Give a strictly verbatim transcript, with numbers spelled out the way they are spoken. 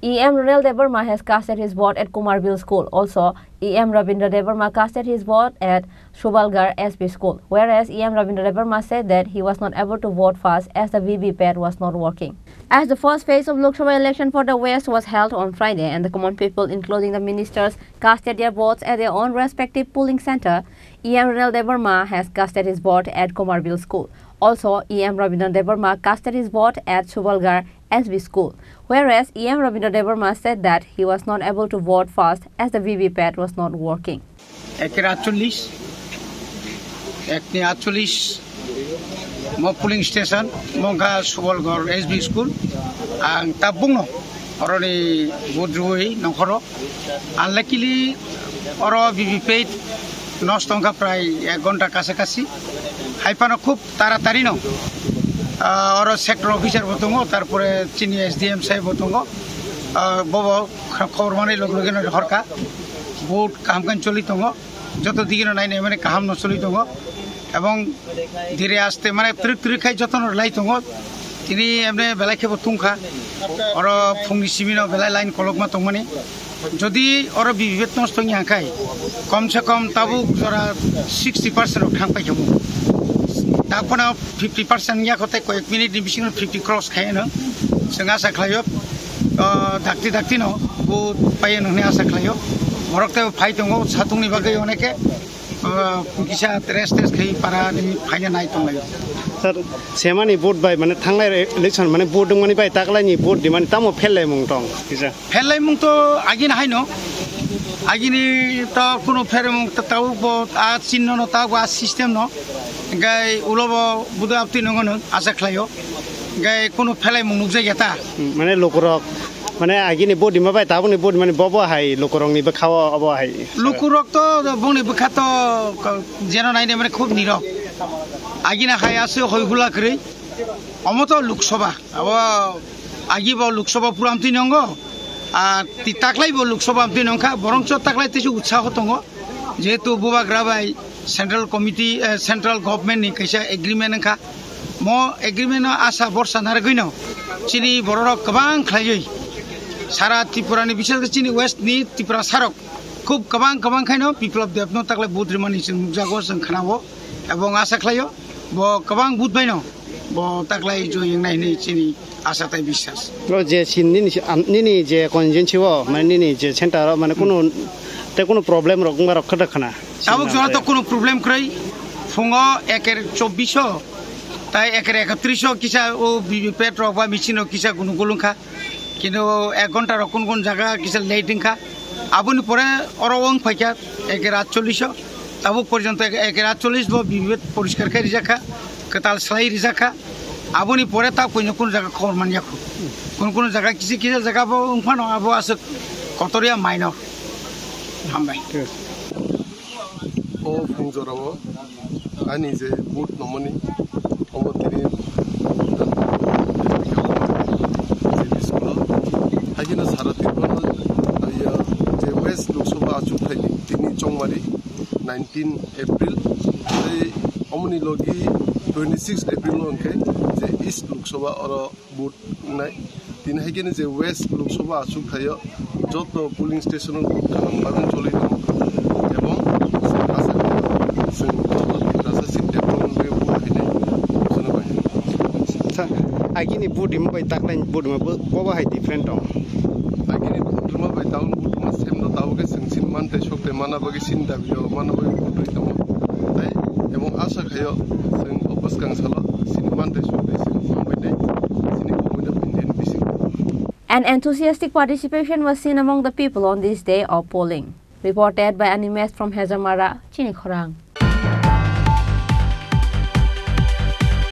E M Ronel Debbarma has casted his vote at Kumarbhel School. Also, E M Rabindra Debbarma casted his vote at Subalgarh S B School, whereas E M Rabindra Debbarma said that he was not able to vote fast as the V V P A T was not working. As the first phase of Lok Sabha election for the West was held on Friday and the common people, including the ministers, casted their votes at their own respective polling center, E M Ronel Debbarma has casted his vote at Kumarbhel School. Also, E M Rabindra Debbarma casted his vote at Subalgarh S B School, whereas E M Rabindra Debbarma said that he was not able to vote fast as the V V P A T was not working. Ekni atchollish, ekni atchollish mo polling station, mo wngkha Subalgarh S B School. Ang tabukno oroni vote rwui nongkhoro. Unluckily, oro V V P A T nosto wngkha prai ek ghonta kasa kasi. Hai phano khub taratari no, ah, oro sector officer bo tongo, tarpore chini S D M saheb bo tongo. Ah, bobo khobor manwi loge loge no horkha. Vote kaham khe choli tongo. Joto digi no nainai mani kaham no choli tongo. Ebong dire aste mane twrwk twrwk khai joto no lai tongo. Tini emne belai khe bo tungkha. Oro phungni simi no belai line kolokma tongmani. Jodi oro V V P A T nosto wngya khai, kom se kom tabuk jora sixty percent rok thang paikha mo. Tabuk phano fifty percent wngya kho, tei koyek minute ni bisingo fifty cross khai no. Chwng asa khlaio, ah, dakti dakti no bo paio hwnwi asa khlaio. Borok tei phai tongo, satung ni bagwi oneke, ah, kisa rest test khai para ni phaina nai tonglaio. Sir, semani vote bai, mane, thanglai election, mane, vote wngmani bai taklaini vote di, mane, tamo phellaimung tong kisa? Phellaimung to agini haino, agini to kunu phellaimung to tabuk bo a chinno no, tabuk a system no, gai ulo bo budo apti nongo no asa khlaio, gai kunu phellaimung nukjagya ta. Hmm, mane, lukurok, mane, agini vote dima bai tabukni vote, mane, bobo hai lukurokni bwkhao obo hai. Lukurok to bongni bwkha to jeno naine, mane, khub nirok. Agini hai aswk hoi hula kwrwi. Omo to Lok Sabha. Abo agi bo Lok Sabha pura amtwi nongo. Ar ti taklai bo Lok Sabha amtwi nongkha. Borongcho taklai tei utsaho tongo. Jehetu Bubagra bai Central Committee, eh, Central Government ni kaisa agreement wngkha. Mo agreement no asa borsa narwgwino chini bororok kwbang khlaiwi sara Tripura ni, bishes khe chini West ni Tripura sarok khub kwbang kwbang khaino Biplab Deb no taklai vote rimani chwng nukjago, chwng khnao. Ebong asa khlaio, bo kwbang vote baino bo taklai joy wngnai hwnwi chini asa tei biswas. O je sin nini, am, nini je constituency o, mane nini je center o, mane kunu, tei kunu problem rok wngma rok khwda khwna? Tabuk jora to kunu problem kwrwi. Phungo eker chobbish o, tai eker ekatris o kisa o V V P A T rok ba machine rok kisa gunu gulung kha. Kintu ek ghonta rok kun kun jaga kisa late wngkha. Aboni pore oro wng phaikha eker atchollish o. Tabuk porjonto ek, eker atchollish bo V V P A T poriskar khe rijak kha, kwtal slai rijak kha. Aboni pore ta koino kun jaga khobor man yakho. Kun kun jaga kisa kisa jaga bo wng phano abo aswk kotorya minor. Hambai. O phung jorao ani je vote nomani, omo tini J P school o. Haikhe no sara Tripura no, ah, ya, je West Lok Sabha achuk thaini tini chongmari nineteen April, tei omoni logi twenty six April o hwnkhe je East Lok Sabha oro vote wngnai. Tini hai khe je West Lok Sabha achuk thaio joto polling station o vote kaham bagwi choli tongo. Ebong chwng asa khe chwng joto Tiprasa seat development bagwi vote khainai. Jono bai. Sa, agini vote rima bai taklaini vote rima bo, bo bahai different tong? Agini vote rima bai taun vote rima same no, tabuk khe chwng chini mantai sok tei mana bagwi chini dabi o mana bagwi vote rwi tongo. Tai ebong asa khaio chwng o bwskang salo chini mantai sok tei chwng hambai tei chini kubui no Indian bising. An enthusiastic participation was seen among the people on this day of polling. Reported by Animesh from Hezamara, Chini Khorang.